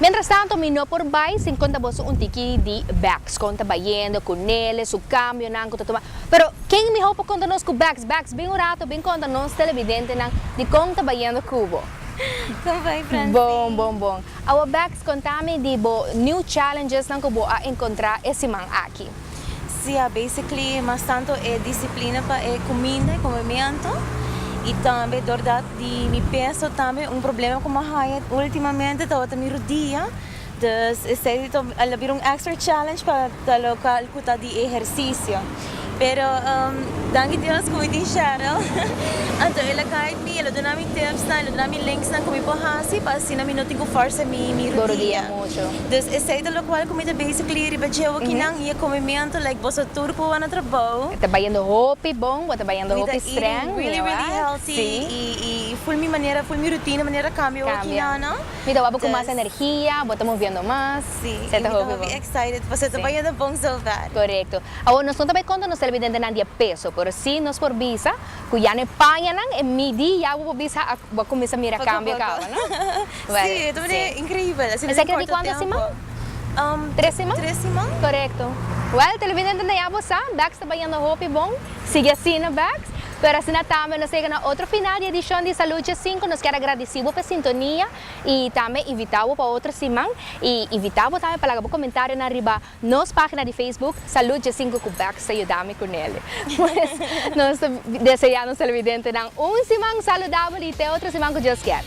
Mientras tanto, mi no por bay sin conta boso un tiki di Bex, con ta bayendo cu nele, su cambionan cu ta tuma. Pero ken miho pa conta nos cu Bex? Bex, bin un rato, bin conta nos televidentenan di con ta bayendo cu bo. Con bay, Francine? Bon, bon, bon. Awo Bex, conta mi di bo new challengesnan cu bo a encontra e siman aki. Si, ja, basically mas tanto e disciplina pa e cuminda, e comemento y tambe doordat di mi peso tambe un problema cu mi a haya ultimamente tabata mi rodia, dus esey ta a bira un extra challenge pa ta locual cu ta di ehercicio. Pero danki Dios cu mi tin Cheryl, anto el a guide mi, el a duna mi tipsnan, el a duna mi linksnan cu mi por haci pa asina mi no tin cu forsa mi rodia. Dus esey ta locual cu mi ta basically riba dje awokinan y e comemento like boso tur cu a na trabou. E ta bayendo hopi bon, bo ta bayendo hopi streng. Mi ta eating really really healthy y full mi manera, full mi rutina manera cambia awokinan no. Mi ta wak bo cu mas energia, bo ta moviendo mas. Si, y mi ta hopi excited pasobra ta bayendo bon so far. Corecto. Awor nos no ta bay conta nos televidentenan di e peso, pero si nos por bisa cu ya no e pañanan, e midi ya bo por bisa bo a cuminsa mira cambio caba, no? Si, e ta manera increibel. Esaki ta di cuanto siman? Tres siman? Tres siman. Corecto. Well, televidentenan ya bo sa, Bex ta bayendo hopi bon. Sigui asina, Bex. Pero asina tambe nos yega na otro final di edicion di Salud 5. Nos kier a gradici bo pa e sintonia y tambe invita bo pa otro siman y invita bo tambe pa laga bo comentarionan riba nos pagina di Facebook, Salud 5 cu Bex ta yuda mi cu Nelly. Pues, nos ta desea nos televidentenan un siman saludabel y te otro siman cu Dios kier.